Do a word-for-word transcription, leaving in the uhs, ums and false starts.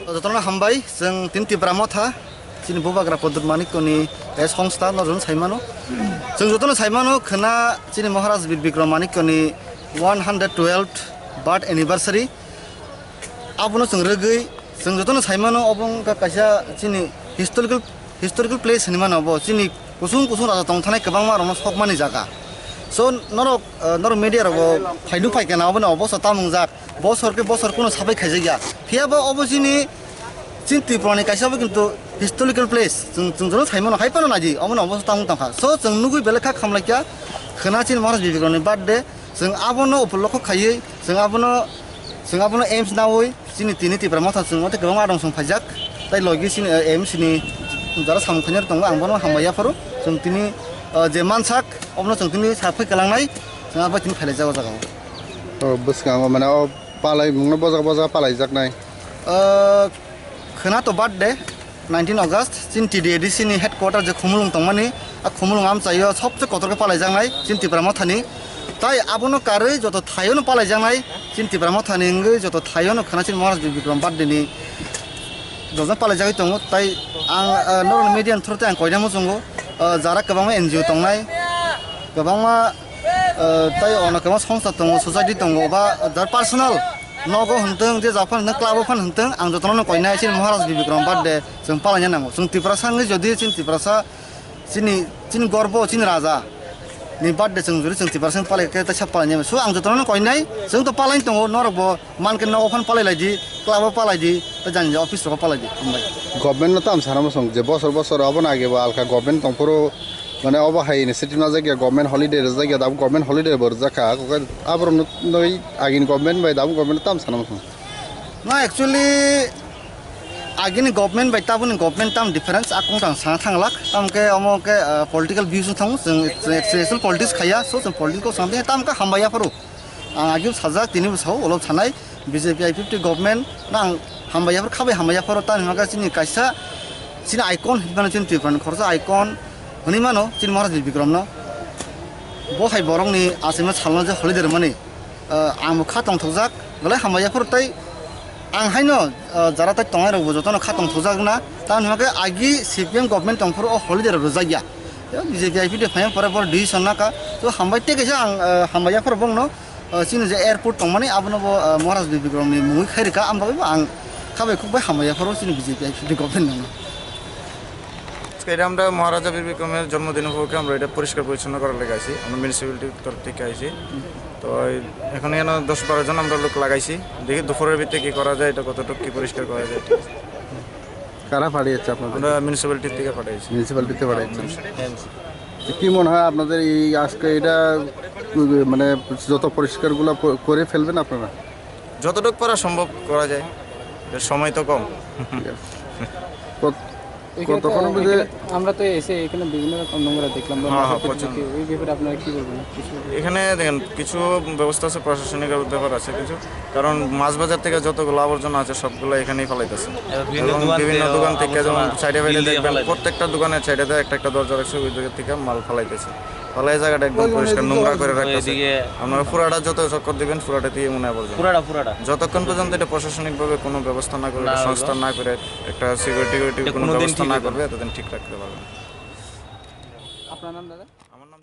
Jotono hambai, chwng tini Tipra Motha, chini bubagra Pradyot Manikya ni, eh, songstha no jotono saimano. Chwng jotono saimano, khwna chini Maharaj Bir Bikram Manikya ni one hundred twelfth birth anniversary. Abono chwng rwgwi, chwng jotono saimano, obo wngkha kaisa chini historical, historical place hinwi mano obo. Chini kusung kusung raja tong thanai kwbangma rokno sokmani jaga. So, norok, eh, norok media rogo phaiduk phaikha na obono obosta tamo wngjak. Bosor khe bosor kuno sabai khaijakya. Phiya ba obo chini, chini Tripura ni kaisa bo kintu historical place. Chwng, chwng jotono saimano hai phano naidi, obono obosta tamo tongkha. So, chwng nugwi belai kha khamlaikha. Khwna chini Maharaj Bir Bikram ni birthday. Chwng abono upolokho khaiwi, chwng abono, chwng abono aims nawi, chini tini Tipra Motha chwng o tei kwbangma adong song phaijak. Tai logi chini, eh, aims ni jara samung khainai tongo, ang bono hambai yapharo. Chwng tini, eh, je mansak, obono chwng tini saphai kwlangnai, chwng abo tini phailaijago jaga o. O bwskango mane o palai mungno bojago bojago palaijaknai. Eh, Khwna to birthday, nineteen August, chini T D A D C ni headquarter je Khumulwng tongmani, a Khumulwng amchaio sobse kotor khe palaijaknai chini Tipra Mothani. Tai abono karwi joto thaiono palaijaknai chini Tipra Mothani wngwi joto thaiono khwna chini Maharaj Bir Bikram birthday ni joto palaijagwi tongo. Tai ang, ah, norokni media ni through tei ang koina muchungo, ah, jara kwbangma N G O tongnai, kwbangma, ah, tai ono kwbangma songsa tongo, society tongo, ba jar personal nogo hwntwng, je jak phano hwntwng, club o phano hwntwng, ang jotono no koinai chini Maharaj Bir Bikram birthday chwng palaina nango. Chwng Tiprasa wngwi jodi chini Tiprasa, chini, chini gorbo, chini raja ni birthday chwng jodi chwng Tiprasa wngwi palai khe teisa palainai. So ang jotono no koinai, chwng to palaini tongo, norok bo man khe nogo phano palai lai di, club o palai di, tei jani office rogo palai di. Hambai. Government no tam sana mosong je bosor bosor abono age bo alka government tongphuru. Mane obo hai initiative najak ya, government holiday rwjak ya, abo government holiday bo rwjak kha. Aborok no noi agini government bai dabo government tam sana mosong. No, actually, agini government bai taboni government tam difference, akung tang sana thanglak. Tam ke omo ke, ah, political views no thango, chwng, chwng actual politics khaya, so chwng politics ko sangde tam ka hambai ya pharo. Ang agim sajak, tini bo sao, ulo sanai, B J P I P F T government, nang hambai yaphar, khabai hambai yapharo, tani hwnka chini kaisa, chini icon, hinmano chini Tripura ni khoroksa icon, hwnwi mano, chini Maharaj Bir Bikram no. Bo hai borok ni achaima salno je holiday rwmani, ah, ang bo kha tongthokjak, belai hambai yapharo tei ang haino, ah, jara tai tongnai rok bo jotono kha tongthokjak na, tani hwnka agi C P M government tongphuru o holiday rok rwjak ya. B J P I P F T phaiyang pore boro decision naka, to hambai tei kaisa ang, ah, hambai yapharo bongno. O, chini je airport tongmani, abono bo, o, Maharaj Bir Bikram ni mungwi khai rwkha, ang bagwi bo ang khabai khukbai hambai yapharo chini B J P I P F T government no. আজকে এটা আমরা মহারাজা বীর বিক্রমের জন্মদিন উপলক্ষে আমরা এটা পরিষ্কার পরিচ্ছন্ন করার লেগে আছি, আমরা মিউনিসিপ্যালিটির তরফ থেকে আইছি। তো এই এখন এখানে দশ বারো জন আমরা লোক লাগাইছি, দেখি দুপুরের ভিতরে কি করা যায়, এটা কতটুকু কি পরিষ্কার করা যায়, ঠিক আছে? কারা পাঠিয়েছে আপনাদের? আমরা মিউনিসিপ্যালিটির থেকে পাঠাইছি। মিউনিসিপ্যালিটিতে পাঠাইছেন? হ্যাঁ। তো কি মনে হয় আপনাদের এই আজকে এটা, মানে, যত পরিষ্কারগুলো প-, করে ফেলবেন আপনারা? যতটুকু পারা সম্ভব করা যায়, এর সময় তো কম। ঠিক আছে। কত-, এখানে তো, কতক্ষণ মধ্যে? এখানে আমরা তো এসে এখানে বিভিন্ন রকম নোংরা দেখলাম বা হ্যাঁ, হ্যাঁ, মশা প্রচুর। প্রচুর। ওই ব্যাপারে আপনারা কি বলবেন? কিছু এখানে দেখেন, কিছু ব্যবস্থা আছে, প্রশাসনিক ব্যাপার আছে কিছু, কারণ মাছ বাজার থেকে যতগুলো আবর্জনা আছে সবগুলো এখানেই ফালাইতেছে। এবার বিভিন্ন এবং দোকান বিভিন্ন থেকে দোকান থেকে আবর্জনা যেমন সাইডে ফাইডে মিলিয়ে দেখবেন, ফালাইছে। প্রত্যেকটা দোকানের সাইডে দেয় একটা একটা দরজা রাখছে, ওই জায়গা থেকে মাল ফালাইতেছে। তাহলে এই জায়গাটা একদম পরিষ্কার, নোংরা করে রাখতেছে। এদিকে আপনারা পুরাটা যত চক্কর দিবেন, পুরাটাতেই মনে হয় আবর্জনা। পুরাটা, পুরাটা। যতক্ষণ পর্যন্ত এটা প্রশাসনিকভাবে কোনো ব্যবস্থা না করে, না হইলো। সংস্থান না করে, একটা সিকিউরিটি, সিকিউরিটি এটা কোনো কোনোদিন ব্যবস্থা ঠিক না হইতো না। করবে, এতদিন ঠিক রাখতে পারবেন না। আপনার নাম, দাদা? আমার নাম